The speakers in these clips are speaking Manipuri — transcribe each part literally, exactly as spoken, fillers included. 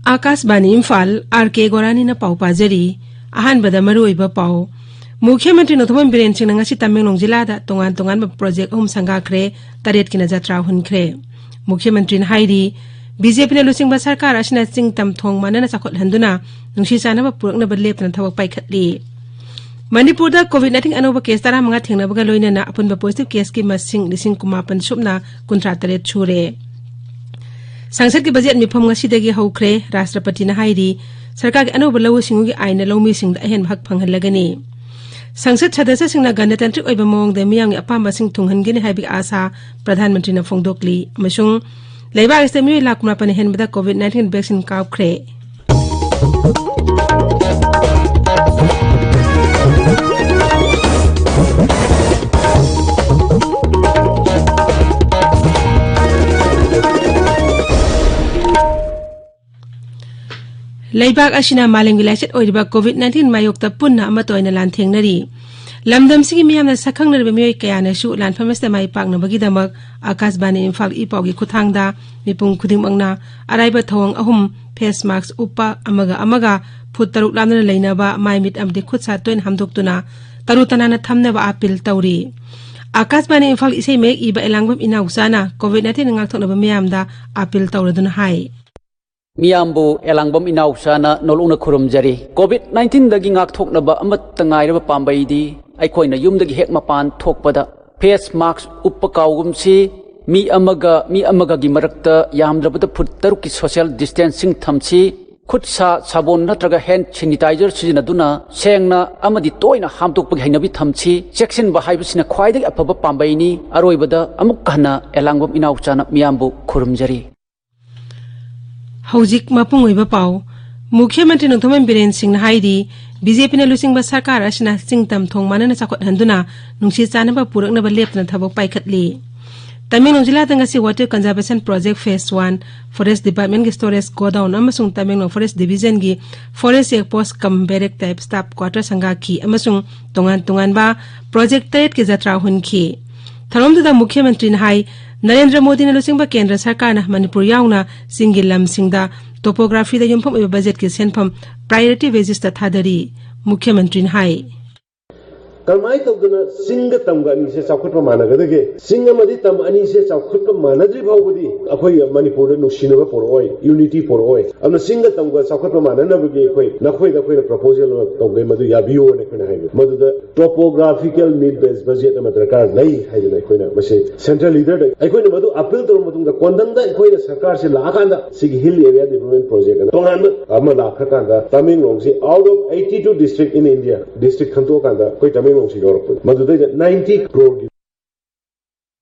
ꯑꯥꯀꯥꯁꯕꯥꯅꯤ ꯏꯝꯐꯥꯜ, ꯑꯥꯔ ꯀꯦ ꯒꯣꯔꯥꯅꯤꯅ ꯄꯥꯎ ꯄꯥꯖꯔꯤ꯫ ꯑꯍꯥꯟꯕꯗ ꯃꯔꯨꯑꯣꯏꯕ ꯄꯥꯎ꯫ ꯃꯨꯈ꯭ꯌ ꯃꯟꯇ꯭ꯔꯤ ꯅꯣꯡꯊꯣꯝꯕꯝ ꯕꯤꯔꯦꯟ ꯁꯤꯡꯅ ꯉꯁꯤ ꯇꯃꯦꯡꯂꯣꯡ ꯖꯤꯂꯥꯗ ꯇꯣꯉꯥꯟ ꯇꯣꯉꯥꯟꯕ ꯄ꯭ꯔꯣꯖꯦꯛ ꯑꯍꯨꯝ ꯁꯪꯒꯥꯈ꯭ꯔꯦ, ꯇꯔꯦꯠꯀꯤꯅ ꯖꯇ꯭ꯔꯥ ꯍꯨꯟꯈ꯭ꯔꯦ꯫ ꯃꯨꯈ꯭ꯌ ꯃꯟꯇ꯭ꯔꯤꯅ ꯍꯥꯏꯔꯤ, ꯕꯤ ꯖꯦ ꯄꯤꯅ ꯂꯨꯆꯤꯡꯕ ꯁꯔꯀꯥꯔ ꯑꯁꯤꯅ ꯆꯤꯡ ꯇꯝ ꯊꯣꯡ ꯃꯥꯟꯅꯅ ꯆꯥꯎꯈꯠꯍꯟꯗꯨꯅ ꯅꯨꯡꯁꯤ ꯆꯥꯟꯅꯕ ꯄꯨꯔꯛꯅꯕ ꯂꯦꯞꯇꯅ ꯊꯕꯛ ꯄꯥꯏꯈꯠꯂꯤ꯫ ꯃꯅꯤꯄꯨꯔꯗ ꯀꯣꯚꯤꯗ ꯅꯥꯏꯟꯇꯤꯟ ꯑꯅꯧꯕ ꯀꯦꯁ ꯇꯔꯥꯃꯉꯥ ꯊꯦꯡꯅꯕꯒ ꯂꯣꯏꯅꯅ ꯑꯄꯨꯟꯕ ꯄꯣꯖꯤꯇꯤꯚ ꯀꯦꯁꯀꯤ ꯃꯁꯤꯡ ꯂꯤꯁꯤꯡ ꯀꯨꯟꯃꯥꯄꯟ ꯁꯨꯞꯅ ꯀꯨꯟꯊ꯭ꯔꯥ ꯇꯔꯦꯠ ꯁꯨꯔꯦ꯫ ꯁꯪꯁꯠꯀꯤ ꯕꯖꯦꯠ ꯃꯤꯐꯝ ꯉꯁꯤꯗꯒꯤ ꯍꯧꯈ꯭ꯔꯦ꯫ ꯔꯥꯁꯇ꯭ꯔꯄꯇꯤꯅ ꯍꯥꯏꯔꯤ, ꯁꯔꯀꯥꯔꯒꯤ ꯑꯅꯧꯕ ꯂꯧꯎ ꯁꯤꯡꯎꯒꯤ ꯑꯥꯏꯟꯅ ꯂꯧꯃꯤꯁꯤꯡꯗ ꯑꯍꯦꯟꯕ ꯍꯛ ꯐꯪꯍꯜꯂꯒꯅꯤ꯫ ꯁꯪꯁꯠ ꯁꯗꯁ꯭ꯌꯁꯤꯡꯅ ꯒꯅꯇꯟꯇ꯭ꯔꯤꯛ ꯑꯣꯏꯕ ꯃꯑꯣꯡꯗ ꯃꯤꯌꯥꯝꯒꯤ ꯑꯄꯥꯝꯕꯁꯤꯡ ꯊꯨꯡꯍꯟꯒꯅꯤ ꯍꯥꯏꯕꯒꯤ ꯑꯥꯁꯥ ꯄ꯭ꯔꯙꯥꯟ ꯃꯟꯇ꯭ꯔꯤꯅ ꯐꯣꯡꯗꯣꯛꯂꯤ꯫ ꯑꯃꯁꯨꯡ ꯂꯩꯕꯥꯛ ꯑꯁꯤꯗ ꯃꯤꯑꯣꯏ ꯂꯥꯈ ꯀꯨꯟꯃꯥꯄꯟ ꯍꯦꯟꯕꯗ ꯀꯣꯚꯤꯗ ꯅꯥꯏꯟꯇꯤꯟ ꯚꯦꯛꯁꯤꯟ ꯀꯥꯞꯈ꯭ꯔꯦ꯫ ꯂꯩꯕꯥꯛ ꯑꯁꯤꯅ ꯃꯥꯂꯦꯝꯒꯤ ꯂꯥꯏꯆꯠ ꯑꯣꯏꯔꯤꯕ ꯀꯣꯚꯤꯗ ꯅꯥꯏꯟꯇꯤꯟ ꯃꯥꯌꯣꯛꯇ ꯄꯨꯟꯅ ꯑꯃꯠꯇ ꯑꯣꯏꯅ ꯂꯥꯟꯊꯦꯡꯅꯔꯤ꯫ ꯂꯝꯗꯝꯁꯤꯒꯤ ꯃꯤꯌꯥꯝꯅ ꯁꯛꯈꯪꯅꯔꯕ ꯃꯤꯑꯣꯏ ꯀꯌꯥꯅꯁꯨ ꯂꯥꯟꯐꯝ ꯑꯁꯤꯗ ꯃꯥꯏ ꯄꯥꯛꯅꯕꯒꯤꯗꯃꯛ ꯑꯥꯀꯥꯁꯕꯥꯅꯤ ꯏꯝꯐꯥꯜ ꯏ ꯄꯥꯎꯒꯤ ꯈꯨꯠꯊꯥꯡꯗ ꯃꯤꯄꯨꯝ ꯈꯨꯗꯤꯡꯃꯛꯅ ꯑꯔꯥꯏꯕ ꯊꯧꯑꯣꯡ ꯑꯍꯨꯝ, ꯐꯦꯁ ꯃꯥꯛꯁ ꯎꯞꯄ, ꯑꯃꯒ ꯑꯃꯒ ꯐꯨꯠ ꯇꯔꯨꯛ ꯂꯥꯞꯅꯅ ꯂꯩꯅꯕ, ꯃꯥꯏ ꯃꯤꯠ ꯑꯃꯗꯤ ꯈꯨꯠ ꯁꯥ ꯇꯣꯏꯅ ꯍꯥꯝꯗꯣꯛꯇꯨꯅ ꯇꯔꯨ ꯇꯅꯥꯟꯅ ꯊꯝꯅꯕ ꯑꯥꯄꯤꯜ ꯇꯧꯔꯤ꯫ ꯑꯥꯀꯥꯁꯕꯥꯅꯤ ꯏꯝꯐꯥꯜ ꯏꯁꯩ ꯃꯌꯦꯛ ꯏꯕ ꯑꯦꯂꯥꯡꯕꯝ ꯏꯅꯥꯎꯆꯥꯅ ꯀꯣꯚꯤꯗ ꯅꯥꯏꯟꯇꯤꯟ ꯉꯥꯛꯊꯣꯛꯅꯕ ꯃꯤꯌꯥꯝꯗ ꯑꯥꯄꯤꯜ ꯇꯧꯔꯗꯨꯅ ꯍꯥꯏ꯫ ꯃꯤꯌꯥꯝꯕꯨ ꯑꯦꯂꯥꯡꯕꯝ ꯏꯅꯥꯎꯆꯥꯅ ꯅꯣꯂꯨꯛꯅ ꯈꯨꯔꯨꯝꯖꯔꯤ꯫ ꯀꯣꯚꯤꯗ ꯅꯥꯏꯟꯇꯤꯟꯗꯒꯤ ꯉꯥꯛꯊꯣꯛꯅꯕ ꯑꯃꯠꯇ ꯉꯥꯏꯔꯕ ꯄꯥꯝꯕꯩꯗꯤ ꯑꯩꯈꯣꯏꯅ ꯌꯨꯝꯗꯒꯤ ꯍꯦꯛ ꯃꯄꯥꯟ ꯊꯣꯛꯄꯗ ꯐꯦꯁ ꯃꯥꯛꯁ ꯎꯞꯄ ꯀꯥꯎꯒꯨꯝꯁꯤ, ꯃꯤ ꯑꯃꯒ ꯃꯤ ꯑꯃꯒꯒꯤ ꯃꯔꯛꯇ ꯌꯥꯝꯗ꯭ꯔꯕꯗ ꯐꯨꯠ ꯇꯔꯨꯛꯀꯤ ꯁꯣꯁꯤꯌꯦꯜ ꯗꯤꯁꯇꯦꯟꯁꯤꯡ ꯊꯝꯁꯤ, ꯈꯨꯠ ꯁꯥ ꯁꯥꯕꯣꯟ ꯅꯠꯇ꯭ꯔꯒ ꯍꯦꯟ ꯁꯦꯅꯤꯇꯥꯏꯖꯔ ꯁꯤꯖꯤꯟꯅꯗꯨꯅ ꯁꯦꯡꯅ ꯑꯃꯗꯤ ꯇꯣꯏꯅ ꯍꯥꯝꯗꯣꯛꯄꯒꯤ ꯍꯩꯅꯕꯤ ꯊꯝꯁꯤ꯫ ꯆꯦꯛꯁꯤꯟꯕ ꯍꯥꯏꯕꯁꯤꯅ ꯈ꯭ꯋꯥꯏꯗꯒꯤ ꯑꯐꯕ ꯄꯥꯝꯕꯩꯅꯤ꯫ ꯑꯔꯣꯏꯕꯗ ꯑꯃꯨꯛ ꯍꯟꯅ ꯑꯦꯂꯥꯡꯕꯝ ꯏꯅꯥꯎꯆꯥꯅ ꯃꯤꯌꯥꯝꯕꯨ ꯈꯨꯔꯨꯝꯖꯔꯤ꯫ ꯍꯧꯖꯤꯛ ꯃꯄꯨꯡ ꯑꯣꯏꯕ ꯄꯥꯎ꯫ ꯃꯨꯈ꯭ꯌ ꯃꯟꯇ꯭ꯔꯤ ꯅꯣꯡꯊꯣꯝꯕꯝ ꯕꯤꯔꯦꯟ ꯁꯤꯡꯅ ꯍꯥꯏꯔꯤ, ꯕꯤ ꯖꯦ ꯄꯤꯅ ꯂꯨꯆꯤꯡꯕ ꯁꯔꯀꯥꯔ ꯑꯁꯤꯅ ꯆꯤꯡ ꯇꯝ ꯊꯣꯡ ꯃꯥꯟꯅꯅ ꯆꯥꯎꯈꯠꯍꯟꯗꯨꯅ ꯅꯨꯡꯁꯤ ꯆꯥꯟꯅꯕ ꯄꯨꯔꯛꯅꯕ ꯂꯦꯞꯇꯅ ꯊꯕꯛ ꯄꯥꯏꯈꯠꯂꯤ꯫ ꯇꯃꯦꯡꯂꯣꯡ ꯖꯤꯂꯥꯗ ꯉꯁꯤ Water Conservation Project Phase One, Forest Department ꯀꯤ Storage Godown ꯑꯃꯁꯨꯡ ꯇꯃꯦꯡꯂꯣꯡ Forest Division ꯒꯤ Forest Check Post cum Barrack Type Staff Quarter ꯁꯪꯒꯥꯈꯤ ꯑꯃꯁꯨꯡ ꯇꯣꯉꯥꯟ ꯇꯣꯉꯥꯟꯕ project ꯇꯔꯦꯠꯀꯤ ꯖꯇ꯭ꯔꯥ ꯍꯨꯟꯈꯤ꯫ ꯊꯧꯔꯝꯗꯨꯗ ꯃꯨꯈ꯭ꯌ ꯃꯟꯇ꯭ꯔꯤꯅ ꯍꯥꯏ, ꯅꯔꯦꯟꯗ꯭ꯔ ꯃꯣꯗꯤꯅ ꯂꯨꯆꯤꯡꯕ ꯀꯦꯟꯗ꯭ꯔ ꯁꯔꯀꯥꯔꯅ ꯃꯅꯤꯄꯨꯔ ꯌꯥꯎꯅ ꯆꯤꯡꯒꯤ ꯂꯝꯁꯤꯡꯗ topography ꯗ ꯌꯨꯝꯐꯝ ꯑꯣꯏꯕ budget ꯀꯤ ꯁꯦꯟꯐꯝ priority basis ꯇ ꯊꯥꯗꯔꯤ꯫ ꯃꯨꯈ꯭ꯌ ꯃꯟꯇ꯭ꯔꯤꯅ ꯍꯥꯏ, ꯀꯔꯝꯍꯥꯏꯅ ꯇꯧꯗꯅ ꯆꯤꯡꯒ ꯇꯝꯒ ꯑꯅꯤꯁꯦ ꯆꯥꯎꯈꯠꯄ ꯃꯥꯟꯅꯒꯗꯒꯦ? ꯆꯤꯡ ꯑꯃꯗꯤ ꯇꯝ ꯑꯅꯤꯁꯦ ꯆꯥꯎꯈꯠꯄ ꯃꯥꯟꯅꯗ꯭ꯔꯤ ꯐꯥꯎꯕꯗꯤ ꯑꯩꯈꯣꯏ ꯃꯅꯤꯄꯨꯔꯗ ꯅꯨꯡꯁꯤꯅꯕ ꯄꯨꯔꯛꯑꯣꯏ, unity ꯄꯨꯔꯛꯑꯣꯏ꯫ ꯑꯗꯨꯅ ꯆꯤꯡꯒ ꯇꯝꯒ ꯆꯥꯎꯈꯠꯄ ꯃꯥꯟꯅꯅꯕꯒꯤ ꯑꯩꯈꯣꯏ ꯅꯈꯣꯏꯗ ꯑꯩꯈꯣꯏꯅ proposal ꯑꯃ ꯇꯧꯒꯦ, ꯃꯗꯨ ꯌꯥꯕꯤꯌꯨꯅ ꯑꯩꯈꯣꯏꯅ ꯍꯥꯏꯕ꯫ ꯃꯗꯨꯗ topographical need based budget ꯑꯃ ꯗꯔꯀꯥꯔ ꯂꯩ ꯍꯥꯏꯗꯅ ꯑꯩꯈꯣꯏꯅ ꯃꯁꯤ central leader ꯗ ꯑꯩꯈꯣꯏꯅ ꯃꯗꯨ appeal ꯇꯧꯔꯕ ꯃꯇꯨꯡꯗ, ꯀꯣꯟꯗꯪꯗ ꯑꯩꯈꯣꯏꯅ ꯁꯔꯀꯥꯔꯁꯦ ꯂꯥꯛꯑꯀꯥꯟꯗ ꯁꯤꯒꯤ Hill Area Development Project ꯑꯅ ꯇꯣꯉꯥꯟꯕ ꯑꯃ ꯂꯥꯛꯈ꯭ꯔꯀꯥꯟꯗ, ꯇꯃꯦꯡꯂꯣꯡꯁꯤ out of eighty two district in India, district ꯈꯟꯇꯣꯛꯑꯀꯥꯟꯗ ꯑꯩꯈꯣꯏ ꯇꯃꯦꯡꯂꯣꯡꯁꯤ ꯌꯥꯎꯔꯛꯄꯅꯤ꯫ ꯃꯗꯨꯗꯩꯗ ninety crore ꯒꯤ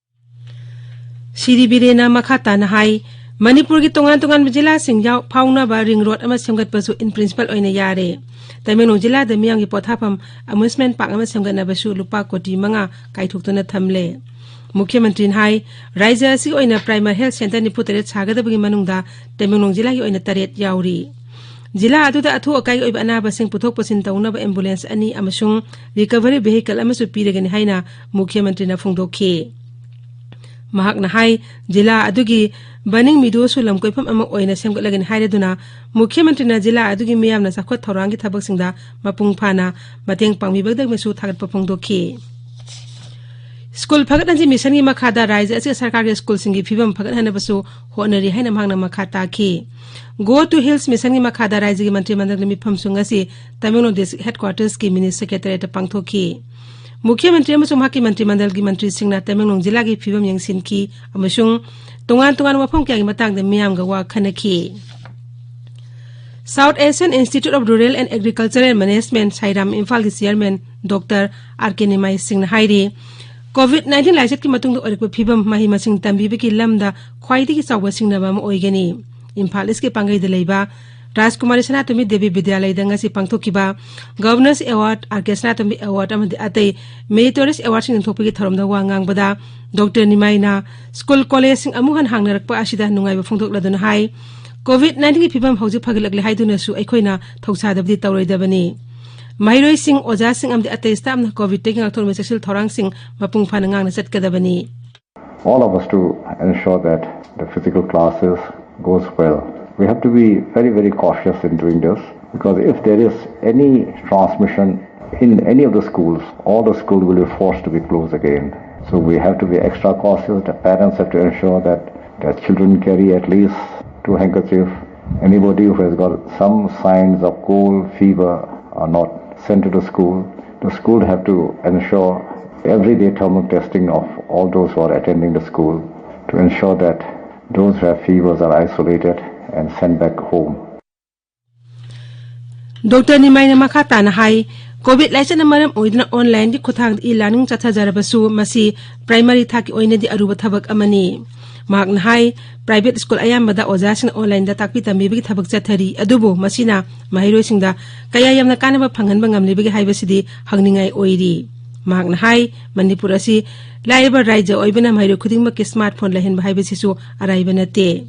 ꯁꯤꯔꯤ ꯕꯤꯔꯦꯟꯅ ꯃꯈꯥ ꯇꯥꯅ ꯍꯥꯏ, ꯃꯅꯤꯄꯨꯔꯒꯤ ꯇꯣꯉꯥꯟ ꯇꯣꯉꯥꯟꯕ ꯖꯤꯂꯥꯁꯤꯡ ꯌꯥꯎ-, ꯐꯥꯎꯅꯕ ring road ꯑꯃ ꯁꯦꯝꯒꯠꯄꯁꯨ in principle ꯑꯣꯏꯅ ꯌꯥꯔꯦ꯫ ꯇꯃꯦꯡꯂꯣꯡ ꯖꯤꯂꯥꯗ ꯃꯤꯌꯥꯝꯒꯤ ꯄꯣꯊꯥꯐꯝ amusement park ꯑꯃ ꯁꯦꯝꯒꯠꯅꯕꯁꯨ ꯂꯨꯄꯥ ꯀꯣꯇꯤ ꯃꯉꯥ ꯀꯥꯏꯊꯣꯛꯇꯨꯅ ꯊꯝꯂꯦ꯫ ꯃꯨꯈ꯭ꯌ ꯃꯟꯇ꯭ꯔꯤꯅ ꯍꯥꯏ, ꯔꯥꯖ꯭ꯌ ꯑꯁꯤꯒꯤ ꯑꯣꯏꯅ primary health centre ꯅꯤꯐꯨ ꯇꯔꯦꯠ ꯁꯥꯒꯗꯕꯒꯤ ꯃꯅꯨꯡꯗ ꯇꯃꯦꯡꯂꯣꯡ ꯖꯤꯂꯥꯒꯤ ꯑꯣꯏꯅ ꯇꯔꯦꯠ ꯌꯥꯎꯔꯤ꯫ ꯖꯤꯂꯥ ꯑꯗꯨꯗ ꯑꯊꯨ ꯑꯀꯥꯏꯒꯤ ꯑꯣꯏꯕ ꯑꯅꯥꯕꯁꯤꯡ ꯄꯨꯊꯣꯛ ꯄꯨꯁꯤꯟ ꯇꯧꯅꯕ ambulance ꯑꯅꯤ ꯑꯃꯁꯨꯡ recovery vehicle ꯑꯃꯁꯨ ꯄꯤꯔꯒꯅꯤ ꯍꯥꯏꯅ ꯃꯨꯈ꯭ꯌ ꯃꯟꯇ꯭ꯔꯤꯅ ꯐꯣꯡꯗꯣꯛꯈꯤ꯫ ꯃꯍꯥꯛꯅ ꯍꯥꯏ, ꯖꯤꯂꯥ ꯑꯗꯨꯒꯤ ꯕꯅꯤꯡ ꯃꯤꯗꯣꯁꯨ ꯂꯝ ꯀꯣꯏꯐꯝ ꯑꯃ ꯑꯣꯏꯅ ꯁꯦꯝꯒꯠꯂꯒꯅꯤ ꯍꯥꯏꯔꯗꯨꯅ, ꯃꯨꯈ꯭ꯌ ꯃꯟꯇ꯭ꯔꯤꯅ ꯖꯤꯂꯥ ꯑꯗꯨꯒꯤ ꯃꯤꯌꯥꯝꯅ ꯆꯥꯎꯈꯠ ꯊꯧꯔꯥꯡꯒꯤ ꯊꯕꯛꯁꯤꯡꯗ ꯃꯄꯨꯡ ꯐꯥꯅ ꯃꯇꯦꯡ ꯄꯥꯡꯕꯤꯕꯒꯤꯗꯃꯛꯁꯨ ꯊꯥꯒꯠꯄ ꯐꯣꯡꯗꯣꯛꯈꯤ꯫ ꯁ꯭ꯀꯨꯜ ꯐꯒꯠꯍꯟꯁꯤ ꯃꯤꯁꯟꯒꯤ ꯃꯈꯥꯗ ꯔꯥꯖ꯭ꯌ ꯑꯁꯤꯒꯤ ꯁꯔꯀꯥꯔꯒꯤ ꯁ꯭ꯀꯨꯜꯁꯤꯡꯒꯤ ꯐꯤꯕꯝ ꯐꯒꯠꯍꯟꯅꯕꯁꯨ ꯍꯣꯠꯅꯔꯤ ꯍꯥꯏꯅ ꯃꯍꯥꯛꯅ ꯃꯈꯥ ꯇꯥꯈꯤ꯫ Go to Hills ꯃꯤꯁꯟꯒꯤ ꯃꯈꯥꯗ ꯔꯥꯖ꯭ꯌꯒꯤ ꯃꯟꯇ꯭ꯔꯤ ꯃꯟꯗꯜꯒꯤ ꯃꯤꯐꯝꯁꯤꯡ ꯑꯁꯤ ꯇꯃꯦꯡꯂꯣꯡ district headquarters ꯀꯤ mini secretariat ꯇ ꯄꯥꯡꯊꯣꯛꯈꯤ꯫ ꯃꯨꯈ꯭ꯌ ꯃꯟꯇ꯭ꯔꯤ ꯑꯃꯁꯨꯡ ꯃꯍꯥꯛꯀꯤ ꯃꯟꯇ꯭ꯔꯤ ꯃꯟꯗꯜꯒꯤ ꯃꯟꯇ꯭ꯔꯤꯁꯤꯡꯅ ꯇꯃꯦꯡꯂꯣꯡ ꯖꯤꯂꯥꯒꯤ ꯐꯤꯕꯝ ꯌꯦꯡꯁꯤꯟꯈꯤ ꯑꯃꯁꯨꯡ ꯇꯣꯉꯥꯟ ꯇꯣꯉꯥꯟꯕ ꯋꯥꯐꯝ ꯀꯌꯥꯒꯤ ꯃꯇꯥꯡꯗ ꯃꯤꯌꯥꯝꯒ ꯋꯥ ꯈꯟꯅꯈꯤ꯫ South Asian Institute of Rural and Agricultural Management, ꯁꯥꯏꯔꯥꯝ, ꯏꯝꯐꯥꯜꯒꯤ chairman Doctor R K ꯅꯤꯃꯥꯏ ꯁꯤꯡꯅ ꯍꯥꯏꯔꯤ, COVID nineteen ꯂꯥꯏꯆꯠꯀꯤ ꯃꯇꯨꯡꯗ ꯑꯣꯏꯔꯛꯄ ꯐꯤꯕꯝ ꯃꯍꯩ ꯃꯁꯤꯡ ꯇꯝꯕꯤꯕꯒꯤ ꯂꯝꯗ ꯈ꯭ꯋꯥꯏꯗꯒꯤ ꯆꯥꯎꯕ ꯁꯤꯡꯅꯕ ꯑꯃ ꯑꯣꯏꯒꯅꯤ꯫ ꯏꯝꯐꯥꯜ ꯏꯁꯀꯤ ꯄꯥꯡꯒꯩꯗ ꯂꯩꯕ ꯔꯥꯖꯀꯨꯃꯥꯔꯤ ꯁꯅꯥꯇꯣꯝꯕꯤ ꯗꯦꯕꯤ ꯕꯤꯗ꯭ꯌꯥꯂꯌꯗ ꯉꯁꯤ ꯄꯥꯡꯊꯣꯛꯈꯤꯕ Governor's Award, R K Sanatomi Award ꯑꯃꯗꯤ ꯑꯇꯩ meritorious awardꯁꯤꯡ ꯌꯦꯟꯊꯣꯛꯄꯒꯤ ꯊꯧꯔꯝꯗ ꯋꯥ ꯉꯥꯡꯕꯗ, ꯗꯣꯛꯇꯔ ꯅꯤꯃꯥꯏꯅ ꯁ꯭ꯀꯨꯜ ꯀꯣꯂꯦꯖꯁꯤꯡ ꯑꯃꯨꯛ ꯍꯟꯅ ꯍꯥꯡꯅꯔꯛꯄ ꯑꯁꯤꯗ ꯅꯨꯡꯉꯥꯏꯕ ꯐꯣꯡꯗꯣꯛꯂꯗꯨꯅ ꯍꯥꯏ, COVID nineteenꯒꯤ ꯐꯤꯕꯝ ꯍꯧꯖꯤꯛ ꯐꯒꯠꯂꯛꯂꯦ ꯍꯥꯏꯗꯨꯅꯁꯨ ꯑꯩꯈꯣꯏꯅ ꯊꯧꯁꯥꯗꯕꯗꯤ ꯇꯧꯔꯣꯏꯗꯕꯅꯤ꯫ ꯃꯍꯩꯔꯣꯏꯁꯤꯡ, ꯑꯣꯖꯥꯁꯤꯡ ꯑꯃꯗꯤ ꯑꯇꯩ staffꯅ COVIDꯇꯒꯤ ꯉꯥꯛꯊꯣꯛꯅꯕ ꯆꯦꯛꯁꯤꯜ ꯊꯧꯔꯥꯡꯁꯤꯡ ꯃꯄꯨꯡ ꯐꯥꯅ ꯉꯥꯛꯅ ꯆꯠꯀꯗꯕꯅꯤ꯫ All of us to ensure that the physical classes goes well. We have to be very, very cautious in doing this, because if there is any transmission in any of the schools, all the schools will be forced to be closed again. So we have to be extra cautious. The parents have to ensure that their children carry at least two handkerchiefs. Anybody who has got some signs of cold, fever are not sent to the school. The school have to ensure everyday thermal testing of all those who are attending the school to ensure that those who have fevers are isolated and sent back home. Doctor ꯅꯤꯃꯥꯏꯅ ꯃꯈꯥ ꯇꯥꯅ ꯍꯥꯏ, COVID ꯂꯥꯏꯆꯠꯅ ꯃꯔꯝ ꯑꯣꯏꯗꯨꯅ onlineꯒꯤ ꯈꯨꯠꯊꯥꯡꯗ e-learning ꯆꯠꯊꯖꯔꯕꯁꯨ ꯃꯁꯤ primary ꯊꯥꯛꯀꯤ ꯑꯣꯏꯅꯗꯤ ꯑꯔꯨꯕ ꯊꯕꯛ ꯑꯃꯅꯤ꯫ ꯃꯍꯥꯛꯅ ꯍꯥꯏ, private school ꯑꯌꯥꯝꯕꯗ ꯑꯣꯖꯥꯁꯤꯡꯅ onlineꯗ ꯇꯥꯛꯄꯤ ꯇꯝꯕꯤꯕꯒꯤ ꯊꯕꯛ ꯆꯠꯊꯔꯤ, ꯑꯗꯨꯕꯨ ꯃꯁꯤꯅ ꯃꯍꯩꯔꯣꯏꯁꯤꯡꯗ ꯀꯌꯥ ꯌꯥꯝꯅ ꯀꯥꯟꯅꯕ ꯐꯪꯍꯟꯕ ꯉꯝꯂꯤꯕꯒꯦ ꯍꯥꯏꯕꯁꯤꯗꯤ ꯍꯪꯅꯤꯡꯉꯥꯏ ꯑꯣꯏꯔꯤ꯫ ꯃꯍꯥꯛꯅ ꯍꯥꯏ, ꯃꯅꯤꯄꯨꯔ ꯑꯁꯤ ꯂꯥꯏꯔꯕ ꯔꯥꯏꯖ꯭ꯌ ꯑꯣꯏꯕꯅ ꯃꯍꯩꯔꯣꯏ ꯈꯨꯗꯤꯡꯃꯛꯀꯤ smartphone ꯂꯩꯍꯟꯕ ꯍꯥꯏꯕꯁꯤꯁꯨ ꯑꯔꯥꯏꯕ ꯅꯠꯇꯦ꯫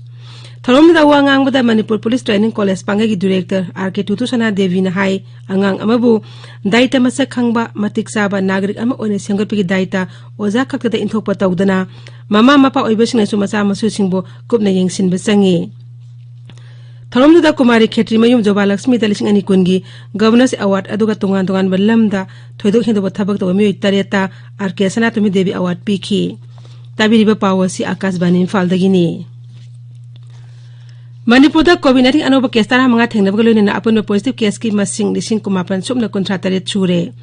ꯊꯧꯔꯝꯗꯨꯗ ꯋꯥ ꯉꯥꯡꯕꯗ Manipur Police Training College ꯄꯥꯡꯒꯩꯒꯤ director R K ꯇꯨꯇꯨꯁꯅꯥ ꯗꯦꯕꯤꯅ ꯍꯥꯏ, ꯑꯉꯥꯡ ꯑꯃꯕꯨ ꯗꯥꯏꯇ ꯃꯁꯛ ꯈꯪꯕ, ꯃꯇꯤꯛ ꯆꯥꯕ ꯅꯥꯒꯔꯤꯛ ꯑꯃ ꯑꯣꯏꯅ ꯁꯦꯝꯒꯠꯄꯒꯤ ꯗꯥꯏꯇ ꯑꯣꯖꯥ ꯈꯛꯇꯗ ꯏꯟꯊꯣꯛꯄ ꯇꯧꯗꯅ, ꯃꯃꯥ ꯃꯄꯥ ꯑꯣꯏꯕꯁꯤꯡꯅꯁꯨ ꯃꯆꯥ ꯃꯁꯨꯁꯤꯡꯕꯨ ꯀꯨꯞꯅ ꯌꯦꯡꯁꯤꯟꯕ ꯆꯪꯏ꯫ ꯊꯧꯔꯝꯗꯨꯗ ꯀꯨꯃꯥꯔꯤ ꯈꯦꯇ꯭ꯔꯤꯃꯌꯨꯝ ꯖꯣꯕꯥꯂꯛꯁꯃꯤꯗ ꯂꯤꯁꯤꯡ ꯑꯅꯤ ꯀꯨꯟꯒꯤ Governor's Award ꯑꯗꯨꯒ ꯇꯣꯉꯥꯟ ꯇꯣꯉꯥꯟꯕ ꯂꯝꯗ ꯊꯣꯏꯗꯣꯛ ꯍꯦꯟꯗꯣꯛꯄ ꯊꯕꯛ ꯇꯧꯕ ꯃꯤꯑꯣꯏ ꯇꯔꯦꯠꯇ R K ꯁꯅꯥꯇꯣꯝꯕꯤ ꯗꯦꯕꯤ Award ꯄꯤꯈꯤ꯫ ꯇꯥꯕꯤꯔꯤꯕ ꯄꯥꯎ ꯑꯁꯤ ꯑꯥꯀꯥꯁꯕꯥꯅꯤ ꯏꯝꯐꯥꯜꯗꯒꯤꯅꯤ꯫ ꯃꯅꯤꯄꯨꯔꯗ COVID nineteen ꯑꯅꯧꯕ case ꯇꯔꯥꯃꯉꯥ ꯊꯦꯡꯅꯕꯒ ꯂꯣꯏꯅꯅ ꯑꯄꯨꯟꯕ positive caseꯀꯤ ꯃꯁꯤꯡ ꯂꯤꯁꯤꯡ ꯀꯨꯟꯃꯥꯄꯟ ꯁꯨꯞꯅ ꯀꯨꯟꯊ꯭ꯔꯥ ꯇꯔꯦꯠ ꯁꯨꯔꯦ꯫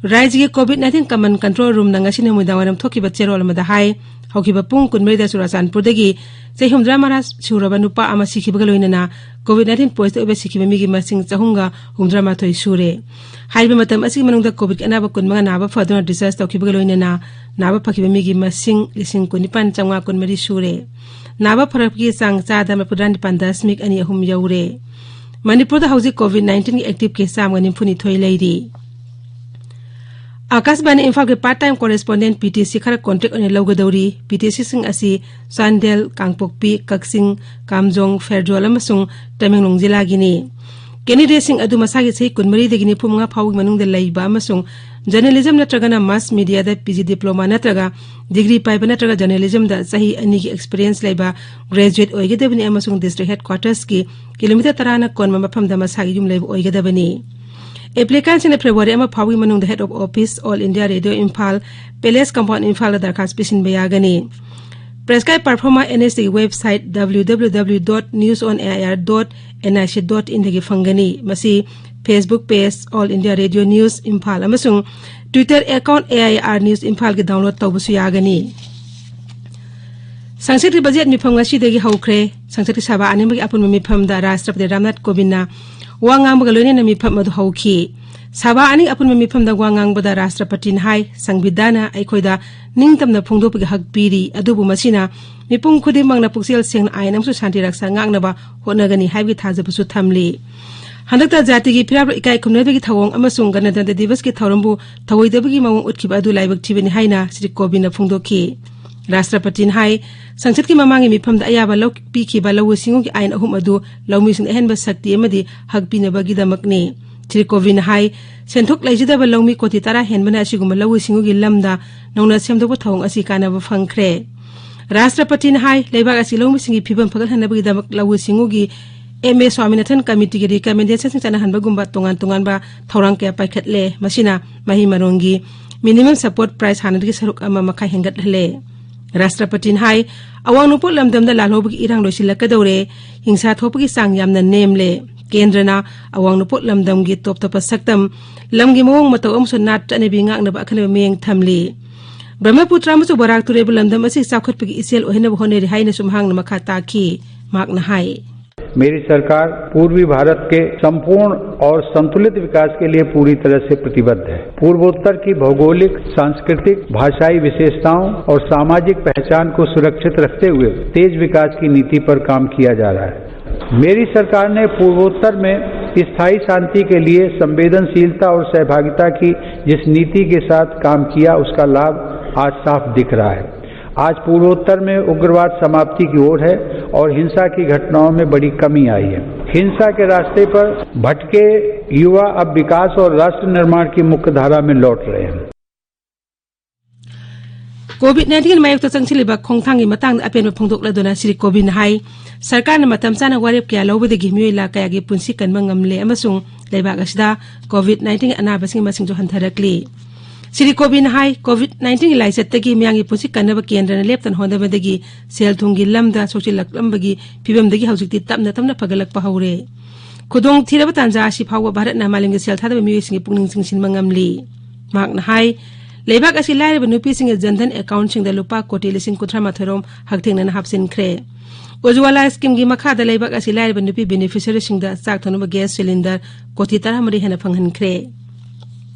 ꯔꯥꯏꯖ꯭ꯌꯒꯤ COVID nineteen command control roomꯅ ꯉꯁꯤ ꯅꯨꯃꯤꯗꯥꯡꯋꯥꯏꯔꯝ ꯊꯣꯛꯈꯤꯕ ꯆꯦꯔꯣꯜ ꯑꯃꯗ ꯍꯥꯏ, ꯍꯧꯈꯤꯕ ꯄꯨꯡ ꯀꯨꯟꯃꯔꯤꯗ ꯆꯨꯔꯥꯆꯥꯟꯄꯨꯔꯗꯒꯤ ꯆꯍꯤ ꯍꯨꯝꯗ꯭ꯔꯥ ꯃꯉꯥ ꯁꯨꯔꯕ ꯅꯨꯄꯥ ꯑꯃ ꯁꯤꯈꯤꯕꯒ ꯂꯣꯏꯅꯅ COVID nineteen positive ꯑꯣꯏꯕ ꯁꯤꯈꯤꯕ ꯃꯤꯒꯤ ꯃꯁꯤꯡ ꯆꯍꯨꯝꯒ ꯍꯨꯝꯗ꯭ꯔꯥ ꯃꯥꯊꯣꯏ ꯁꯨꯔꯦ꯫ ꯍꯥꯏꯔꯤꯕ ꯃꯇꯝ ꯑꯁꯤꯒꯤ ꯃꯅꯨꯡꯗ COVIDꯀꯤ ꯑꯅꯥꯕ ꯀꯨꯟꯃꯉꯥ ꯅꯥꯕ ꯐꯗꯨꯅ discharge ꯇꯧꯈꯤꯕꯒ ꯂꯣꯏꯅꯅ ꯅꯥꯕ ꯐꯈꯤꯕ ꯃꯤꯒꯤ ꯃꯁꯤꯡ ꯂꯤꯁꯤꯡ ꯀꯨꯟꯅꯤꯄꯥꯟ ꯆꯥꯝꯃꯉꯥ ꯀꯨꯟꯃꯔꯤ ꯁꯨꯔꯦ꯫ ꯅꯥꯕ ꯐꯔꯛꯄꯒꯤ ꯆꯥꯡ ꯆꯥꯗ ꯃꯔꯤꯐꯨꯇꯔꯥ ꯅꯤꯄꯥꯟ ꯗꯁꯃꯤꯛ ꯑꯅꯤ ꯑꯍꯨꯝ ꯌꯧꯔꯦ꯫ ꯃꯅꯤꯄꯨꯔꯗ ꯍꯧꯖꯤꯛ COVID nineteenꯒꯤ active case ꯆꯥꯝꯃꯒ ꯅꯤꯐꯨꯅꯤꯊꯣꯏ ꯂꯩꯔꯤ꯫ ꯑꯥꯀꯥꯁꯕꯥꯅꯤ ꯏꯝꯐꯥꯜꯒꯤ part time correspondent PTC ꯈꯔ contract ꯑꯣꯏꯅ ꯂꯧꯒꯗꯧꯔꯤ꯫ PTCꯁꯤꯡ ꯑꯁꯤ ꯆꯥꯟꯗꯦꯜ, ꯀꯥꯡꯄꯣꯛꯄꯤ, ꯀꯛꯆꯤꯡ, ꯀꯥꯝꯖꯣꯡ, ꯐꯦꯔꯖꯣꯜ ꯑꯃꯁꯨꯡ ꯇꯃꯦꯡꯂꯣꯡ ꯖꯤꯂꯥꯒꯤꯅꯤ꯫ Candidateꯁꯤꯡ ꯑꯗꯨ ꯃꯁꯥꯒꯤ ꯆꯍꯤ ꯀꯨꯟꯃꯔꯤꯗꯒꯤ ꯅꯤꯐꯨꯃꯉꯥ ꯐꯥꯎꯕꯒꯤ ꯃꯅꯨꯡꯗ ꯂꯩꯕ ꯑꯃꯁꯨꯡ journalism ꯅꯠꯇ꯭ꯔꯒꯅ mass mediaꯗ PG diploma ꯅꯠꯇ꯭ꯔꯒ degree ꯄꯥꯏꯕ ꯅꯠꯇ꯭ꯔꯒ journalismꯗ ꯆꯍꯤ ꯑꯅꯤꯒꯤ experience ꯂꯩꯕ graduate ꯑꯣꯏꯒꯗꯕꯅꯤ ꯑꯃꯁꯨꯡ district headquartersꯀꯤ kilometre ꯇꯔꯥꯅ ꯀꯣꯟꯕ ꯃꯐꯝꯗ ꯃꯁꯥꯒꯤ ꯌꯨꯝ ꯂꯩꯕ ꯑꯣꯏꯒꯗꯕꯅꯤ꯫ Applicantꯁꯤꯡꯅ February ꯑꯃ ꯐꯥꯎꯕꯒꯤ ꯃꯅꯨꯡꯗ Head of Office, All India Radio Imphal, Palace Compound, Imphalꯗ ꯗꯔꯈꯥꯁ ꯄꯤꯁꯤꯟꯕ ꯌꯥꯒꯅꯤ꯫ Press guide performer NHAIRꯒꯤ website www.newsonair.nic.inꯗꯒꯤ ꯐꯪꯒꯅꯤ꯫ ꯃꯁꯤ Facebook page All India Radio News Imphal ꯑꯃꯁꯨꯡ Twitter account AIR News Imphalꯒꯤ download ꯇꯧꯕꯁꯨ ꯌꯥꯒꯅꯤ꯫ ꯁꯪꯁꯠꯀꯤ budget ꯃꯤꯐꯝ ꯉꯁꯤꯗꯒꯤ ꯍꯧꯈ꯭ꯔꯦ꯫ ꯁꯪꯁꯠꯀꯤ ꯁꯚꯥ ꯑꯅꯤꯃꯛꯀꯤ ꯑꯄꯨꯟꯕ ꯃꯤꯐꯝꯗ ꯔꯥꯁꯇ꯭ꯔꯄꯇꯤ ꯔꯥꯝꯅꯥꯊ ꯀꯣꯕꯤꯟꯗꯅ ꯋꯥ ꯉꯥꯡꯕꯒ ꯂꯣꯏꯅꯅ ꯃꯤꯐꯝ ꯑꯗꯨ ꯍꯧꯈꯤ꯫ ꯁꯚꯥ ꯑꯅꯤ ꯑꯄꯨꯟꯕ ꯃꯤꯐꯝꯗ ꯋꯥ ꯉꯥꯡꯕꯗ ꯔꯥꯁꯇ꯭ꯔꯄꯇꯤꯅ ꯍꯥꯏ, ꯁꯪꯕꯤꯙꯥꯟꯅ ꯑꯩꯈꯣꯏꯗ ꯅꯤꯡꯇꯝꯅ ꯐꯣꯡꯗꯣꯛꯄꯒꯤ ꯍꯛ ꯄꯤꯔꯤ, ꯑꯗꯨꯕꯨ ꯃꯁꯤꯅ ꯃꯤꯄꯨꯝ ꯈꯨꯗꯤꯡꯃꯛꯅ ꯄꯨꯛꯆꯦꯜ ꯁꯦꯡꯅ ꯑꯥꯏꯟ ꯑꯃꯁꯨꯡ ꯁꯥꯟꯇꯤ ꯔꯛꯁꯥ ꯉꯥꯛꯅꯕ ꯍꯣꯠꯅꯒꯅꯤ ꯍꯥꯏꯕꯒꯤ ꯊꯥꯖꯕꯁꯨ ꯊꯝꯂꯤ꯫ ꯍꯟꯗꯛꯇ ꯖꯥꯇꯤꯒꯤ ꯐꯤꯔꯥꯞ ꯏꯀꯥꯏ ꯈꯨꯝꯅꯕꯒꯤ ꯊꯧꯑꯣꯡ ꯑꯃꯁꯨꯡ ꯒꯅꯇꯟꯇ꯭ꯔ ꯗꯤꯕꯁꯀꯤ ꯊꯧꯔꯝꯕꯨ ꯊꯧꯑꯣꯏꯗꯕꯒꯤ ꯃꯑꯣꯡ ꯎꯠꯈꯤꯕ ꯑꯗꯨ ꯂꯥꯏꯕꯛ ꯊꯤꯕꯅꯤ ꯍꯥꯏꯅ ꯁ꯭ꯔꯤ ꯀꯣꯕꯤꯟꯗꯅ ꯐꯣꯡꯗꯣꯛꯈꯤ꯫ ꯔꯥꯁꯇ꯭ꯔꯄꯇꯤꯅ ꯍꯥꯏ, ꯁꯪꯁꯠꯀꯤ ꯃꯃꯥꯡꯒꯤ ꯃꯤꯐꯝꯗ ꯑꯌꯥꯕ ꯂꯧ-, ꯄꯤꯈꯤꯕ ꯂꯧꯎ ꯁꯤꯡꯎꯒꯤ ꯑꯥꯏꯟ ꯑꯍꯨꯝ ꯑꯗꯨ ꯂꯧꯃꯤꯁꯤꯡꯗ ꯑꯍꯦꯟꯕ ꯁꯛꯇꯤ ꯑꯃꯗꯤ ꯍꯛ ꯄꯤꯅꯕꯒꯤꯗꯃꯛꯅꯤ꯫ ꯁ꯭ꯔꯤ ꯀꯣꯕꯤꯟꯗꯅ ꯍꯥꯏ, ꯁꯦꯟꯊꯣꯛ ꯂꯩꯖꯗꯕ ꯂꯧꯃꯤ ꯀꯣꯇꯤ ꯇꯔꯥ ꯍꯦꯟꯕꯅ ꯑꯁꯤꯒꯨꯝꯕ ꯂꯧꯎ ꯁꯤꯡꯎꯒꯤ ꯂꯝꯗ ꯅꯧꯅ ꯁꯦꯝꯗꯣꯛꯄ ꯊꯧꯑꯣꯡ ꯑꯁꯤ ꯀꯥꯟꯅꯕ ꯐꯪꯈ꯭ꯔꯦ꯫ ꯔꯥꯁꯇ꯭ꯔꯄꯇꯤꯅ ꯍꯥꯏ, ꯂꯩꯕꯥꯛ ꯑꯁꯤ ꯂꯧꯃꯤꯁꯤꯡꯒꯤ ꯐꯤꯕꯝ ꯐꯒꯠꯍꯟꯅꯕꯒꯤꯗꯃꯛ ꯂꯧꯎ ꯁꯤꯡꯎꯒꯤ M A Swaminathan Committeeꯒꯤ recommendationꯁꯤꯡ ꯆꯠꯅꯍꯟꯕꯒꯨꯝꯕ ꯇꯣꯉꯥꯟ ꯇꯣꯉꯥꯟꯕ ꯊꯧꯔꯥꯡ ꯀꯌꯥ ꯄꯥꯏꯈꯠꯂꯦ꯫ ꯃꯁꯤꯅ ꯃꯍꯩ ꯃꯔꯣꯡꯒꯤ minimum support price ꯍꯥꯟꯅꯗꯒꯤ ꯁꯔꯨꯛ ꯑꯃ ꯃꯈꯥꯏ ꯍꯦꯟꯒꯠꯍꯜꯂꯦ꯫ ꯔꯥꯁꯇ꯭ꯔꯄꯇꯤꯅ ꯍꯥꯏ, ꯑꯋꯥꯡ ꯅꯣꯡꯄꯣꯛ ꯂꯝꯗꯝꯗ ꯂꯥꯜꯍꯧꯕꯒꯤ ꯏꯔꯥꯡ ꯂꯣꯏꯁꯤꯜꯂꯛꯀꯗꯧꯔꯦ, ꯍꯤꯡꯁꯥ ꯊꯣꯛꯄꯒꯤ ꯆꯥꯡ ꯌꯥꯝꯅ ꯅꯦꯝꯂꯦ꯫ ꯀꯦꯟꯗ꯭ꯔꯅ ꯑꯋꯥꯡ ꯅꯣꯡꯄꯣꯛ ꯂꯝꯗꯝꯒꯤ ꯇꯣꯞ ꯇꯣꯞꯄ ꯁꯛꯇꯝ, ꯂꯝꯒꯤ ꯃꯑꯣꯡ ꯃꯇꯧ ꯑꯃꯁꯨꯡ ꯅꯥꯠ ꯆꯠꯅꯕꯤ ꯉꯥꯛꯅꯕ ꯑꯈꯟꯅꯕ ꯃꯤꯠꯌꯦꯡ ꯊꯝꯂꯤ꯫ ꯕ꯭ꯔꯍꯃꯄꯨꯇ꯭ꯔ ꯑꯃꯁꯨꯡ ꯕꯔꯥꯛ ꯇꯨꯔꯦꯜꯕꯨ ꯂꯝꯗꯝ ꯑꯁꯤ ꯆꯥꯎꯈꯠꯄꯒꯤ ꯏꯆꯦꯜ ꯑꯣꯏꯍꯟꯅꯕ ꯍꯣꯠꯅꯔꯤ ꯍꯥꯏꯅꯁꯨ ꯃꯍꯥꯛꯅ ꯃꯈꯥ ꯇꯥꯈꯤ꯫ ꯃꯍꯥꯛꯅ ꯍꯥꯏ, मेरी सरकार पूर्वी भारत के संपूर्ण और संतुलित विकास के लिए पूरी तरह से प्रतिबद्ध है। पूर्वोत्तर की भौगोलिक, सांस्कृतिक, भाषाई विशेषताओं और सामाजिक पहचान को सुरक्षित रखते हुए तेज विकास की नीति पर काम किया जा रहा है। मेरी सरकार ने पूर्वोत्तर में स्थायी शांति के लिए संवेदनशीलता और सहभागिता की जिस नीति के साथ काम किया, उसका लाभ आज साफ दिख रहा है। आज पूर्वोत्तर में उग्रवाद समाप्ति की ओर है और हिंसा की घटनाओं में बड़ी कमी आई है। हिंसा के रास्ते पर भटके युवा अब विकास और राष्ट्र निर्माण की मुख्य धारा में लौट रहे हैं। ꯀꯣꯚꯤꯗ ꯅꯥꯏꯟꯇꯤꯟ ꯃꯥꯌꯣꯛꯇ ꯆꯪꯁꯤꯜꯂꯤꯕ ꯈꯣꯡꯊꯥꯡꯒꯤ ꯃꯇꯥꯡꯗ ꯑꯄꯦꯟꯕ ꯐꯣꯡꯗꯣꯛꯂꯗꯨꯅ ꯁ꯭ꯔꯤ ꯀꯣꯕꯤꯟꯗ ꯍꯥꯏ, ꯁꯔꯀꯥꯔꯅ ꯃꯇꯝ ꯆꯥꯅ ꯋꯥꯔꯦꯞ ꯀꯌꯥ ꯂꯧꯕꯗꯒꯤ ꯃꯤꯑꯣꯏ ꯂꯥꯈ ꯀꯌꯥꯒꯤ ꯄꯨꯟꯁꯤ ꯀꯟꯕ ꯉꯝꯂꯦ ꯑꯃꯁꯨꯡ ꯂꯩꯕꯥꯛ ꯑꯁꯤꯗ ꯀꯣꯚꯤꯗ ꯅꯥꯏꯟꯇꯤꯟꯒꯤ ꯑꯅꯥꯕꯁꯤꯡꯒꯤ ꯃꯁꯤꯡꯁꯨ ꯍꯟꯊꯔꯛꯂꯤ꯫ ꯁ꯭ꯔꯤ ꯀꯣꯕꯤꯟꯗ ꯍꯥꯏ, ꯀꯣꯚꯤꯗ ꯅꯥꯏꯟꯇꯤꯟꯒꯤ ꯂꯥꯏꯆꯠꯇꯒꯤ ꯃꯤꯌꯥꯝꯒꯤ ꯄꯨꯟꯁꯤ ꯀꯟꯅꯕ ꯀꯦꯟꯗ꯭ꯔꯅ ꯂꯦꯞꯇꯅ ꯍꯣꯠꯅꯕꯗꯒꯤ ꯁꯦꯜ ꯊꯨꯝꯒꯤ ꯂꯝꯗ ꯁꯣꯛꯆꯤꯜꯂꯛꯂꯝꯕꯒꯤ ꯐꯤꯕꯝꯗꯒꯤ ꯍꯧꯖꯤꯛꯇꯤ ꯇꯞꯅ ꯇꯞꯅ ꯐꯒꯠꯂꯛꯄ ꯍꯧꯔꯦ꯫ ꯈꯨꯗꯣꯡꯊꯤꯔꯕ ꯇꯥꯟꯖꯥ ꯑꯁꯤ ꯐꯥꯎꯕ ꯚꯥꯔꯠꯅ ꯃꯥꯂꯦꯝꯒꯤ ꯁꯦꯜ ꯊꯥꯗꯕ ꯃꯤꯑꯣꯏꯁꯤꯡꯒꯤ ꯄꯨꯛꯅꯤꯡ ꯆꯤꯡꯁꯤꯟꯕ ꯉꯝꯂꯤ꯫ ꯃꯍꯥꯛꯅ ꯍꯥꯏ, ꯂꯩꯕꯥꯛ ꯑꯁꯤ ꯂꯥꯏꯔꯕ ꯅꯨꯄꯤꯁꯤꯡꯒꯤ ꯖꯟꯙꯟ ꯑꯦꯀꯥꯎꯟꯠꯁꯤꯡꯗ ꯂꯨꯄꯥ ꯀꯣꯇꯤ ꯂꯤꯁꯤꯡ ꯀꯨꯟꯊ꯭ꯔꯥ ꯃꯥꯊꯣꯏ ꯔꯣꯝ ꯍꯛꯊꯦꯡꯅꯅ ꯍꯥꯞꯆꯤꯟꯈ꯭ꯔꯦ꯫ ꯎꯖ꯭ꯋꯥꯂꯥ ꯁ꯭ꯀꯤꯝꯒꯤ ꯃꯈꯥꯗ ꯂꯩꯕꯥꯛ ꯑꯁꯤ ꯂꯥꯏꯔꯕ ꯅꯨꯄꯤ ꯕꯦꯅꯤꯐꯤꯁꯔꯤꯁꯤꯡꯗ ꯆꯥꯛ ꯊꯣꯡꯅꯕ ꯒ꯭ꯌꯥꯁ ꯁꯤꯂꯤꯟꯗꯔ ꯀꯣꯇꯤ ꯇꯔꯥꯃꯔꯤ ꯍꯦꯟꯅ ꯐꯪꯍꯟꯈ꯭ꯔꯦ꯫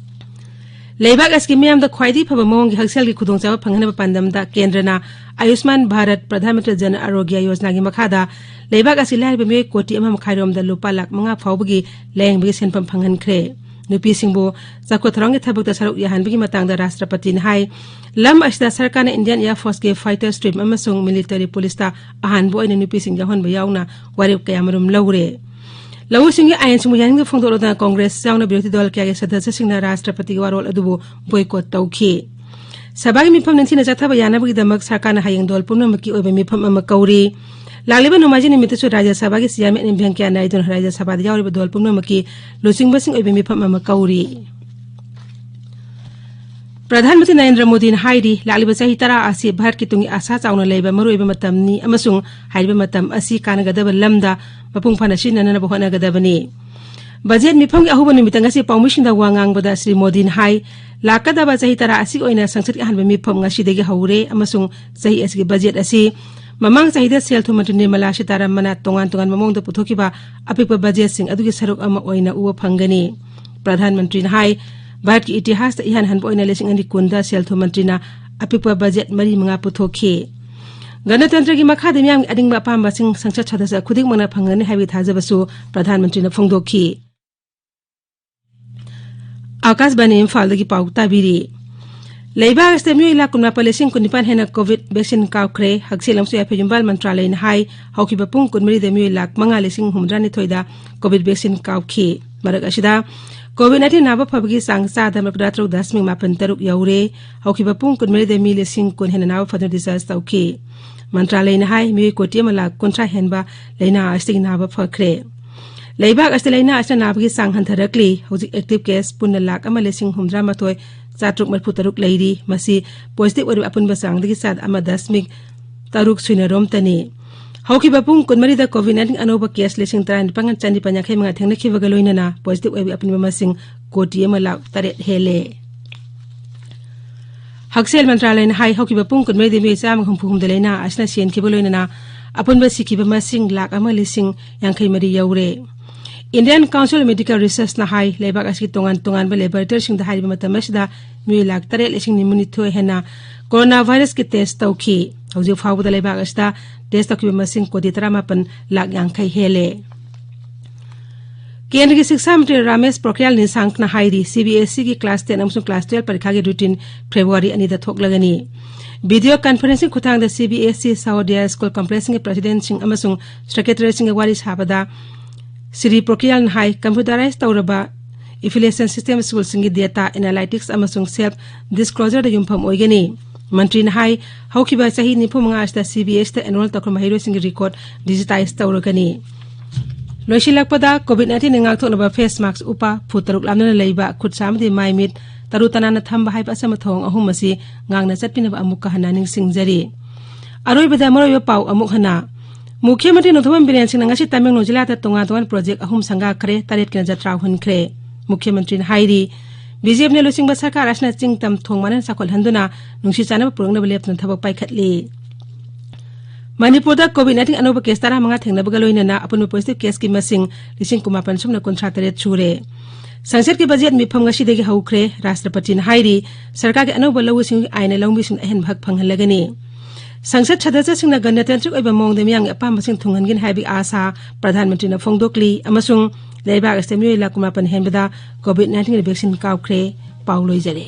ꯂꯩꯕꯥꯛ ꯑꯁꯤꯒꯤ ꯃꯤꯌꯥꯝꯗ ꯈ꯭ꯋꯥꯏꯗꯒꯤ ꯐꯕ ꯃꯑꯣꯡꯒꯤ ꯍꯛꯁꯦꯜꯒꯤ ꯈꯨꯗꯣꯡꯆꯥꯕ ꯐꯪꯍꯟꯅꯕ ꯄꯥꯟꯗꯝꯗ ꯀꯦꯟꯗ꯭ꯔꯅ ꯑꯌꯨꯁꯃꯥꯟ ꯚꯥꯔꯠ ꯄ꯭ꯔꯙꯥꯟ ꯃꯟꯇ꯭ꯔꯤ ꯖꯟ ꯑꯔꯣꯒ꯭ꯌ ꯌꯣꯖꯅꯥꯒꯤ ꯃꯈꯥꯗ ꯂꯩꯕꯥꯛ ꯑꯁꯤ ꯂꯥꯏꯔꯕ ꯃꯤꯑꯣꯏ ꯀꯣꯇꯤ ꯑꯃ ꯃꯈꯥꯏ ꯔꯣꯝꯗ ꯂꯨꯄꯥ ꯂꯥꯈ ꯃꯉꯥ ꯐꯥꯎꯕꯒꯤ ꯂꯥꯌꯦꯡꯕꯒꯤ ꯁꯦꯟꯐꯝ ꯐꯪꯍꯟꯈ꯭ꯔꯦ꯫ ꯅꯨꯄꯤꯁꯤꯡꯕꯨ ꯆꯥꯎꯈꯠ ꯊꯧꯔꯥꯡꯒꯤ ꯊꯕꯛꯇ ꯁꯔꯨꯛ ꯌꯥꯍꯟꯕꯒꯤ ꯃꯇꯥꯡꯗ ꯔꯥꯁꯇ꯭ꯔꯄꯇꯤꯅ ꯍꯥꯏ, ꯂꯝ ꯑꯁꯤꯗ ꯁꯔꯀꯥꯔꯅ ꯏꯟꯗꯤꯌꯟ ꯑꯦꯌꯔ ꯐꯣꯔꯁꯀꯤ ꯐꯥꯏꯇꯔ ꯁ꯭ꯇ꯭ꯔꯤꯝ ꯑꯃꯁꯨꯡ ꯃꯤꯂꯤꯇꯔꯤ ꯄꯨꯂꯤꯁꯇ ꯑꯍꯥꯟꯕ ꯑꯣꯏꯅ ꯅꯨꯄꯤꯁꯤꯡ ꯌꯥꯎꯍꯟꯕ ꯌꯥꯎꯅ ꯋꯥꯔꯦꯞ ꯀꯌꯥ ꯃꯔꯨꯝ ꯂꯧꯔꯦ꯫ ꯂꯧꯎ ꯁꯤꯡꯎꯒꯤ ꯑꯥꯏꯟꯁꯤꯡꯕꯨ ꯌꯥꯅꯤꯡꯗꯕ ꯐꯣꯡꯗꯣꯛꯂꯗꯨꯅ ꯀꯣꯡꯒ꯭ꯔꯦꯁ ꯌꯥꯎꯅ ꯕꯤꯔꯣꯙꯤ ꯗꯜ ꯀꯌꯥꯒꯤ ꯁꯗꯁ꯭ꯌꯁꯤꯡꯅ ꯔꯥꯁꯇ꯭ꯔꯄꯇꯤꯒꯤ ꯋꯥꯔꯣꯜ ꯑꯗꯨꯕꯨ ꯕꯣꯏꯀꯣꯠ ꯇꯧꯈꯤ꯫ ꯁꯚꯥꯒꯤ ꯃꯤꯐꯝ ꯅꯤꯡꯊꯤꯅ ꯆꯠꯊꯕ ꯌꯥꯅꯕꯒꯤꯗꯃꯛ ꯁꯔꯀꯥꯔꯅ ꯍꯌꯦꯡ ꯗꯣꯜ ꯄꯨꯝꯅꯃꯛꯀꯤ ꯑꯣꯏꯕ ꯃꯤꯐꯝ ꯑꯃ ꯀꯧꯔꯤ꯫ ꯂꯥꯛꯂꯤꯕ ꯅꯣꯡꯃꯥꯏꯖꯤꯡ ꯅꯨꯃꯤꯠꯇꯁꯨ ꯔꯥꯖ꯭ꯌ ꯁꯚꯥꯒꯤ ꯆꯤꯌꯥꯔꯃꯦꯟ ꯑꯦꯝ ꯚꯦꯡꯀꯌꯥ ꯅꯥꯏꯗꯨꯅ ꯔꯥꯖ꯭ꯌ ꯁꯚꯥꯗ ꯌꯥꯎꯔꯤꯕ ꯗꯣꯜ ꯄꯨꯝꯅꯃꯛꯀꯤ ꯂꯨꯆꯤꯡꯕꯁꯤꯡ ꯑꯣꯏꯕ ꯃꯤꯐꯝ ꯑꯃ ꯀꯧꯔꯤ꯫ ꯄ꯭ꯔꯙꯥꯟ ꯃꯟꯇ꯭ꯔꯤ ꯅꯔꯦꯟꯗ꯭ꯔ ꯃꯣꯗꯤꯅ ꯍꯥꯏꯔꯤ, ꯂꯥꯛꯂꯤꯕ ꯆꯍꯤ ꯇꯔꯥ ꯑꯁꯤ ꯚꯥꯔꯠꯀꯤ ꯇꯨꯡꯒꯤ ꯑꯥꯁꯥ ꯆꯥꯎꯅ ꯂꯩꯕ ꯃꯔꯨꯑꯣꯏꯕ ꯃꯇꯝꯅꯤ ꯑꯃꯁꯨꯡ ꯍꯥꯏꯔꯤꯕ ꯃꯇꯝ ꯑꯁꯤ ꯀꯥꯟꯅꯒꯗꯕ ꯂꯝꯗ ꯃꯄꯨꯡ ꯐꯥꯅ ꯁꯤꯖꯤꯟꯅꯅꯕ ꯍꯣꯠꯅꯒꯗꯕꯅꯤ꯫ ꯕꯖꯦꯠ ꯃꯤꯐꯝꯒꯤ ꯑꯍꯧꯕ ꯅꯨꯃꯤꯠꯇ ꯉꯁꯤ ꯄꯥꯎꯃꯤꯁꯤꯡꯗ ꯋꯥ ꯉꯥꯡꯕꯗ ꯁ꯭ꯔꯤ ꯃꯣꯗꯤꯅ ꯍꯥꯏ, ꯂꯥꯛꯀꯗꯕ ꯆꯍꯤ ꯇꯔꯥ ꯑꯁꯤꯒꯤ ꯑꯣꯏꯅ ꯁꯪꯁꯠꯀꯤ ꯑꯍꯥꯟꯕ ꯃꯤꯐꯝ ꯉꯁꯤꯗꯒꯤ ꯍꯧꯔꯦ ꯑꯃꯁꯨꯡ ꯆꯍꯤ ꯑꯁꯤꯒꯤ ꯕꯖꯦꯠ ꯑꯁꯤ ꯃꯃꯥꯡ ꯆꯍꯤꯗ ꯁꯦꯜ ꯊꯨꯝ ꯃꯟꯇ꯭ꯔꯤ ꯅꯤꯔꯃꯂꯥ ꯁꯤꯇꯥꯔꯥꯃꯟꯅ ꯇꯣꯉꯥꯟ ꯇꯣꯉꯥꯟꯕ ꯃꯑꯣꯡꯗ ꯄꯨꯊꯣꯛꯈꯤꯕ ꯑꯄꯤꯛꯄ ꯕꯖꯦꯠꯁꯤꯡ ꯑꯗꯨꯒꯤ ꯁꯔꯨꯛ ꯑꯃ ꯑꯣꯏꯅ ꯎꯕ ꯐꯪꯒꯅꯤ꯫ ꯄ꯭ꯔꯙꯥꯟ ꯃꯟꯇ꯭ꯔꯤꯅ ꯍꯥꯏ, ꯚꯥꯔꯠꯀꯤ ꯏꯇꯤꯍꯥꯁꯇ ꯏꯍꯥꯟ ꯍꯥꯟꯕ ꯑꯣꯏꯅ ꯂꯤꯁꯤꯡ ꯑꯅꯤ ꯀꯨꯟꯗ ꯁꯦꯜ ꯊꯨꯝ ꯃꯟꯇ꯭ꯔꯤꯅ ꯑꯄꯤꯛꯄ ꯕꯖꯦꯠ ꯃꯔꯤ ꯃꯉꯥ ꯄꯨꯊꯣꯛꯈꯤ꯫ ꯒꯅꯇꯟꯇ꯭ꯔꯒꯤ ꯃꯈꯥꯗ ꯃꯤꯌꯥꯝꯒꯤ ꯑꯅꯤꯡꯕ ꯑꯄꯥꯝꯕꯁꯤꯡ ꯁꯪꯁꯠ ꯁꯗꯁ꯭ꯌ ꯈꯨꯗꯤꯡꯃꯛꯅ ꯐꯪꯒꯅꯤ ꯍꯥꯏꯕꯒꯤ ꯊꯥꯖꯕꯁꯨ ꯄ꯭ꯔꯙꯥꯟ ꯃꯟꯇ꯭ꯔꯤꯅ ꯐꯣꯡꯗꯣꯛꯈꯤ꯫ ꯑꯥꯀꯥꯁꯕꯥꯅꯤ ꯏꯝꯐꯥꯜꯗꯒꯤ ꯄꯥꯎ ꯇꯥꯕꯤꯔꯤ꯫ ꯂꯩꯕꯥꯛ ꯑꯁꯤꯗ ꯃꯤꯑꯣꯏ ꯂꯥꯈ ꯀꯨꯟꯃꯥꯄꯟ ꯂꯤꯁꯤꯡ ꯀꯨꯟꯅꯤꯄꯥꯟ ꯍꯦꯟꯅ ꯀꯣꯚꯤꯗ ꯚꯦꯛꯁꯤꯟ ꯀꯥꯞꯈ꯭ꯔꯦ꯫ ꯍꯛꯁꯦꯜ ꯑꯃꯁꯨꯡ ꯌꯥꯏꯐ ꯌꯨꯝꯕꯥꯜ ꯃꯟꯇ꯭ꯔꯥꯂꯌꯅ ꯍꯥꯏ, ꯍꯧꯈꯤꯕ ꯄꯨꯡ ꯀꯨꯟꯃꯔꯤꯗ ꯃꯤꯑꯣꯏ ꯂꯥꯈ ꯃꯉꯥ ꯂꯤꯁꯤꯡ ꯍꯨꯝꯐꯨꯇꯔꯥꯅꯤꯊꯣꯏꯗ ꯀꯣꯚꯤꯗ ꯚꯦꯛꯁꯤꯟ ꯀꯥꯞꯈꯤ꯫ ꯃꯔꯛ ꯑꯁꯤꯗ ꯀꯣꯚꯤꯗ ꯅꯥꯏꯟꯇꯤꯟ ꯅꯥꯕ ꯐꯕꯒꯤ ꯆꯥꯡ ꯆꯥꯗ ꯃꯔꯐꯨꯇꯔꯥ ꯇꯔꯨꯛ ꯗꯁꯃꯤꯛ ꯃꯥꯄꯟ ꯇꯔꯨꯛ ꯌꯧꯔꯦ꯫ ꯍꯧꯈꯤꯕ ꯄꯨꯡ ꯀꯨꯟꯃꯔꯤꯗ ꯃꯤ ꯂꯤꯁꯤꯡ ꯀꯨꯟ ꯍꯦꯟꯅ ꯅꯥꯕ ꯐꯗꯨꯅ ꯗꯤꯁꯆꯥꯔꯖ ꯇꯧꯈꯤ꯫ ꯃꯟꯇ꯭ꯔꯥꯂꯌꯅ ꯍꯥꯏ, ꯃꯤꯑꯣꯏ ꯀꯣꯇꯤ ꯑꯃ ꯂꯥꯈ ꯀꯨꯟꯊ꯭ꯔꯥ ꯍꯦꯟꯕ ꯂꯥꯏꯅꯥ ꯑꯁꯤꯗꯒꯤ ꯅꯥꯕ ꯐꯈ꯭ꯔꯦ꯫ ꯂꯩꯕꯥꯛ ꯑꯁꯤꯗ ꯂꯥꯏꯅꯥ ꯑꯁꯤꯅ ꯅꯥꯕꯒꯤ ꯆꯥꯡ ꯍꯟꯊꯔꯛꯂꯤ꯫ ꯍꯧꯖꯤꯛ ꯑꯦꯛꯇꯤꯚ ꯀꯦꯁ ꯄꯨꯟꯅ ꯂꯥꯈ ꯑꯃ ꯂꯤꯁꯤꯡ ꯍꯨꯝꯐꯨꯇꯔꯥꯃꯥꯊꯣꯏ ꯆꯥꯇ꯭ꯔꯨꯛ ꯃꯔꯤꯐꯨ ꯇꯔꯨꯛ ꯂꯩꯔꯤ꯫ ꯃꯁꯤ ꯄꯣꯖꯤꯇꯤꯚ ꯑꯣꯏꯔꯤꯕ ꯑꯄꯨꯟꯕ ꯆꯥꯡꯗꯒꯤ ꯆꯥꯗ ꯑꯃ ꯗꯁꯃꯤꯛ ꯇꯔꯨꯛ ꯁꯨꯏꯅ ꯔꯣꯝꯇꯅꯤ꯫ ꯍꯧꯈꯤꯕ ꯄꯨꯡ ꯀꯨꯟꯃꯔꯤꯗ ꯀꯣꯚꯤꯗ ꯅꯥꯏꯟꯇꯤꯟ ꯑꯅꯧꯕ ꯀꯦꯁ ꯂꯤꯁꯤꯡ ꯇꯔꯥꯅꯤꯄꯥꯟ ꯆꯅꯤꯄꯥꯟ ꯌꯥꯡꯈꯩ ꯃꯉꯥ ꯊꯦꯡꯅꯈꯤꯕꯒ ꯂꯣꯏꯅꯅ ꯄꯣꯖꯤꯇꯤꯚ ꯑꯣꯏꯕ ꯑꯄꯨꯟꯕ ꯃꯁꯤꯡ ꯀꯣꯇꯤ ꯑꯃ ꯂꯥꯈ ꯇꯔꯦꯠ ꯍꯦꯜꯂꯦ꯫ ꯍꯛꯁꯦꯜ ꯃꯟꯇ꯭ꯔꯥꯂꯌꯅ ꯍꯥꯏ, ꯍꯧꯈꯤꯕ ꯄꯨꯡ ꯀꯨꯟꯃꯔꯤꯗ ꯃꯤꯑꯣꯏ ꯆꯥꯝꯃꯒ ꯍꯨꯝꯐꯨ ꯍꯨꯝꯗꯣꯏ ꯂꯥꯏꯅꯥ ꯑꯁꯤꯅ ꯁꯤꯍꯟꯈꯤꯕ ꯂꯣꯏꯅꯅ ꯑꯄꯨꯟꯕ ꯁꯤꯈꯤꯕ ꯃꯁꯤꯡ ꯂꯥꯈ ꯑꯃ ꯂꯤꯁꯤꯡ ꯌꯥꯡꯈꯩ ꯃꯔꯤ ꯌꯧꯔꯦ꯫ Indian Council of Medical Researchꯅ ꯍꯥꯏ, ꯂꯩꯕꯥꯛ ꯑꯁꯤꯒꯤ ꯇꯣꯉꯥꯟ ꯇꯣꯉꯥꯟꯕ ꯂꯦꯕꯣꯔꯦꯇꯔꯤꯁꯤꯡꯗ ꯍꯥꯏꯔꯤꯕ ꯃꯇꯝ ꯑꯁꯤꯗ ꯃꯤꯑꯣꯏ ꯂꯥꯈ ꯇꯔꯦꯠ ꯂꯤꯁꯤꯡ ꯅꯤꯐꯨꯅꯤꯊꯣꯏ ꯍꯦꯟꯅ ꯀꯣꯔꯣꯅꯥ ꯚꯥꯏꯔꯁꯀꯤ ꯇꯦꯁ ꯇꯧꯈꯤ꯫ ꯍꯧꯖꯤꯛ ꯐꯥꯎꯕꯗ ꯂꯩꯕꯥꯛ ꯑꯁꯤꯗ ꯇꯦꯁ ꯇꯧꯈꯤꯕ ꯃꯁꯤꯡ ꯀꯣꯇꯤ ꯇꯔꯥꯃꯥꯄꯟ ꯂꯥꯈ ꯌꯥꯡꯈꯩ ꯍꯦꯜꯂꯦ꯫ ꯀꯦꯟꯗ꯭ꯔꯒꯤ ꯁꯤꯛꯁꯥ ꯃꯟꯇ꯭ꯔꯤ ꯔꯥꯃꯦꯁ ꯄꯣꯈ꯭ꯔꯤꯌꯥꯜ ꯅꯤꯁꯥꯡꯛꯅ ꯍꯥꯏꯔꯤ, ꯁꯤ ꯕꯤ ꯑꯦꯁ ꯏꯒꯤ ꯀ꯭ꯂꯥꯁ ꯇꯦꯟ ꯑꯃꯁꯨꯡ ꯀ꯭ꯂꯥꯁ ꯇꯨꯌꯦꯜꯞ ꯄꯔꯤꯈꯥꯒꯤ ꯔꯨꯇꯤꯟ ꯐꯦꯕ꯭ꯔꯨꯋꯥꯔꯤ ꯑꯅꯤꯗ ꯊꯣꯛꯂꯒꯅꯤ꯫ ꯚꯤꯗꯤꯑꯣ ꯀꯟꯐꯔꯦꯟꯁꯤꯡ ꯈꯨꯠꯊꯥꯡꯗ C B S E Sahodaya school ꯀꯝꯄ꯭ꯂꯦꯛꯁꯁꯤꯡꯒꯤ ꯄ꯭ꯔꯁꯤꯗꯦꯟꯠꯁꯤꯡ ꯑꯃꯁꯨꯡ ꯁꯦꯀ꯭ꯔꯦꯇꯔꯤꯁꯤꯡꯒ ꯋꯥꯔꯤ ꯁꯥꯕꯗ ꯁ꯭ꯔꯤ ꯄꯣꯈ꯭ꯔꯤꯌꯥꯜꯅ ꯍꯥꯏ, ꯀꯝꯄ꯭ꯌꯨꯇꯔꯥꯏꯖ ꯇꯧꯔꯕ ꯏꯐꯤꯂꯤꯌꯦꯁꯟ ꯁꯤꯁꯇꯦꯝ ꯁ꯭ꯀꯨꯜꯁꯤꯡꯒꯤ ꯗꯦꯇꯥ ꯑꯦꯅꯥꯂꯥꯏꯇꯤꯛꯁ ꯑꯃꯁꯨꯡ ꯁꯦꯜꯐ ꯗꯤꯁꯀ꯭ꯂꯣꯖꯔꯗ ꯌꯨꯝꯐꯝ ꯑꯣꯏꯒꯅꯤ꯫ ꯃꯟꯇ꯭ꯔꯤꯅ ꯍꯥꯏ, ꯍꯧꯈꯤꯕ ꯆꯍꯤ ꯅꯤꯐꯨ ꯃꯉꯥ ꯑꯁꯤꯗ ꯁꯤ ꯕꯤ ꯑꯦꯁꯇ ꯑꯦꯟꯔꯣꯜ ꯇꯧꯈ꯭ꯔꯕ ꯃꯍꯩꯔꯣꯏꯁꯤꯡꯒꯤ ꯔꯦꯀꯣꯔꯗ ꯗꯤꯖꯤꯇꯥꯏꯖ ꯇꯧꯔꯒꯅꯤ꯫ ꯂꯣꯏꯁꯤꯜꯂꯛꯄꯗ, ꯀꯣꯚꯤꯗ ꯅꯥꯏꯟꯇꯤꯟ ꯉꯥꯛꯊꯣꯛꯅꯕ ꯐꯦꯁ ꯃꯥꯛꯁ ꯎꯞꯄ, ꯐꯨꯠ ꯇꯔꯨꯛ ꯂꯥꯞꯅꯅ ꯂꯩꯕ, ꯈꯨꯠ ꯁꯥ ꯑꯃꯗꯤ ꯃꯥꯏ ꯃꯤꯠ ꯇꯔꯨ ꯇꯅꯥꯟꯅ ꯊꯝꯕ ꯍꯥꯏꯕ ꯑꯆꯝꯕ ꯊꯧꯑꯣꯡ ꯑꯍꯨꯝ ꯑꯁꯤ ꯉꯥꯛꯅ ꯆꯠꯄꯤꯅꯕ ꯑꯃꯨꯛꯀ ꯍꯟꯅ ꯅꯤꯡꯁꯤꯡꯖꯔꯤ꯫ ꯑꯔꯣꯏꯕꯗ ꯃꯔꯨꯑꯣꯏꯕ ꯄꯥꯎ ꯑꯃꯨꯛ ꯍꯟꯅ꯫ ꯃꯨꯈ꯭ꯌ ꯃꯟꯇ꯭ꯔꯤ ꯅꯣꯡꯊꯣꯝꯕꯝ ꯕꯤꯔꯦꯟ ꯁꯤꯡꯅ ꯉꯁꯤ ꯇꯃꯦꯡꯂꯣꯡ ꯖꯤꯂꯥꯗ ꯇꯣꯉꯥꯟ ꯇꯣꯉꯥꯟꯕ ꯄ꯭ꯔꯣꯖꯦꯛ ꯑꯍꯨꯝ ꯁꯪꯒꯥꯈ꯭ꯔꯦ, ꯇꯔꯦꯠꯀꯤꯅ ꯖꯇ꯭ꯔꯥ ꯍꯨꯟꯈ꯭ꯔꯦ꯫ ꯃꯨꯈ꯭ꯌ ꯃꯟꯇ꯭ꯔꯤꯅ ꯍꯥꯏꯔꯤ, ꯕꯤ ꯖꯦ ꯄꯤꯅ ꯂꯨꯆꯤꯡꯕ ꯁꯔꯀꯥꯔ ꯑꯁꯤꯅ ꯆꯤꯡ ꯇꯝ ꯊꯣꯡ ꯃꯥꯟꯅꯅ ꯆꯥꯎꯈꯠꯍꯟꯗꯨꯅ ꯅꯨꯡꯁꯤ ꯆꯥꯟꯅꯕ ꯄꯨꯔꯛꯅꯕ ꯂꯦꯞꯇꯅ ꯊꯕꯛ ꯄꯥꯏꯈꯠꯂꯤ꯫ ꯃꯅꯤꯄꯨꯔꯗ ꯀꯣꯚꯤꯗ ꯅꯥꯏꯟꯇꯤꯟ ꯑꯅꯧꯕ ꯀꯦꯁ ꯇꯔꯥꯃꯉꯥ ꯊꯦꯡꯅꯕꯒ ꯂꯣꯏꯅꯅ ꯑꯄꯨꯟꯕ ꯄꯣꯖꯤꯇꯤꯚ ꯀꯦꯁꯀꯤ ꯃꯁꯤꯡ ꯂꯤꯁꯤꯡ ꯀꯨꯟꯃꯥꯄꯟ ꯁꯨꯞꯅ ꯀꯨꯟꯊ꯭ꯔꯥ ꯇꯔꯦꯠ ꯁꯨꯔꯦ꯫ ꯁꯪꯁꯠꯀꯤ ꯕꯖꯦꯠ ꯃꯤꯐꯝ ꯉꯁꯤꯗꯒꯤ ꯍꯧꯈ꯭ꯔꯦ꯫ ꯔꯥꯁꯇ꯭ꯔꯄꯇꯤꯅ ꯍꯥꯏꯔꯤ, ꯁꯔꯀꯥꯔꯒꯤ ꯑꯅꯧꯕ ꯂꯧꯎ ꯁꯤꯡꯎꯒꯤ ꯑꯥꯏꯟꯅ ꯂꯧꯃꯤꯁꯤꯡꯗ ꯑꯍꯦꯟꯕ ꯍꯛ ꯐꯪꯍꯜꯂꯒꯅꯤ꯫ ꯁꯪꯁꯠ ꯁꯗꯁ꯭ꯌꯁꯤꯡꯅ ꯒꯅꯇꯟꯇ꯭ꯔꯤꯛ ꯑꯣꯏꯕ ꯃꯑꯣꯡꯗ ꯃꯤꯌꯥꯝꯒꯤ ꯑꯄꯥꯝꯕꯁꯤꯡ ꯊꯨꯡꯍꯟꯒꯅꯤ ꯍꯥꯏꯕꯒꯤ ꯑꯥꯁꯥ ꯄ꯭ꯔꯙꯥꯟ ꯃꯟꯇ꯭ꯔꯤꯅ ꯐꯣꯡꯗꯣꯛꯂꯤ ꯑꯃꯁꯨꯡ ꯂꯩꯕꯥꯛ ꯑꯁꯤꯗ ꯃꯤꯑꯣꯏ ꯂꯥꯈ ꯀꯨꯟꯃꯥꯄꯟ ꯍꯦꯟꯕꯗ ꯀꯣꯚꯤꯗ ꯅꯥꯏꯟꯇꯤꯟꯒꯤ ꯚꯦꯛꯁꯤꯟ ꯀꯥꯞꯈ꯭ꯔꯦ꯫ ꯄꯥꯎ ꯂꯣꯏꯖꯔꯦ꯫